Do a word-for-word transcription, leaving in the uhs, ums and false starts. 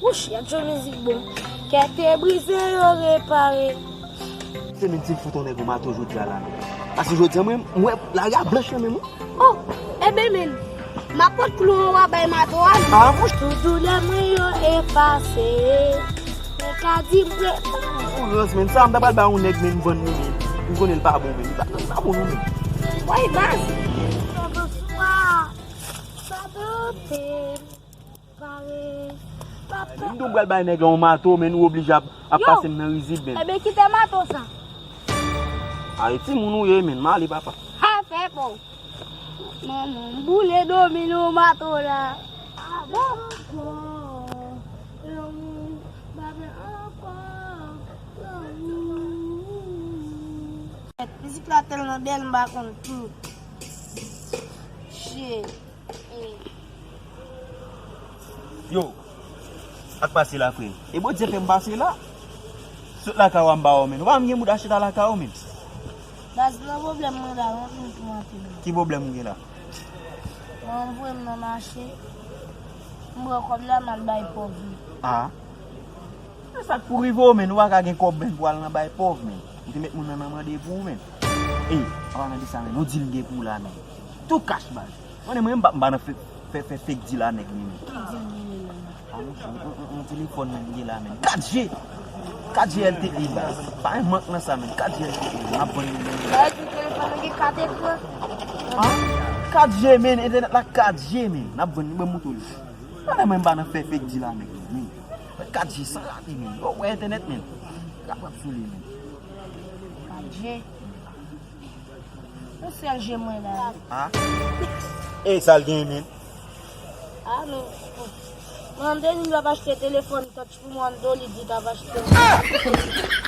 Mouch, y ap jwe mizik bon. Kè te brize, yo repare. Se menm ti fout on nèg on mato jodi a la menm. Paske jodi a mwen, mwen, lari a blanch nan men mwen. Oh, enben menn, m ap pot klou an w a bay mato a. Ah, mouch. Tout doulè mwen yo efase. Mwen ka di mwen. Ou rans menn, sa m ta pral bay on nèg menn vann li menn. M konnen l pa bon menn, li pa, li pa bon non menn. Woy baz. Bonswa. Sa dote. Pare. Papa. M tou pral bay nèg la yon mato, men nou oblije ap, ap pase m nan rizib, men. Ebyen, kite mato sa. Ay, timoun ou ye, men. M ale, papa. Ha, fè pa w. Manman, m boule dòmi nan mato la. Ah, bon? Mizik la tèlman bèl, m pa konn tout. Shit. Yo, ak pase la, frè. E Bondye fè m pase la. Sot lakay ou a m ba ou, men. Ou pa menm gen moud achte ta lakay ou, men. Baz, nan pwoblèm mwen la, mwen vin pou antre. Ki pwoblèm ou gen la? Mwen voye m nan mache. M pran kòb la, m al bay pòv li. Ah. E sa k pou rive w, men. Ou pa ka gen kòb, men, pou al nan bay pòv, men. Ou te met moun nan nan mande pou ou, men. Ey, an palan de sa, men. Nou di l gen pou ou la, men. Tou kach, baz. Konnen mwen, m pa, m pa nan fè, fè, fè fake deal a nèg li menm. Ki deal li menm? Ah, yon, yon, yon, yon telefòn menm li la menm. Kat G! Kat G L T E, baz. Pa gen mank nan sa menm. Kat G L T E, m ap vann li menm. Sa vle di telefòn nan gen kat ekran? Ah? Kat G menm, entènèt la kat G menm. N ap vann li, ban m moto li. Konnen mwen, m pa nan fè fake deal a nèg li menm. Kat G san rate menm. Yo, wè entènèt menm. Rap, rap sou li menm. Kat G. Yon sèl je mwen la. Ah. E sa l genyen, men? Ah, men. Mande li l ap achte telefòn touch pou mwen, li di l ap achte.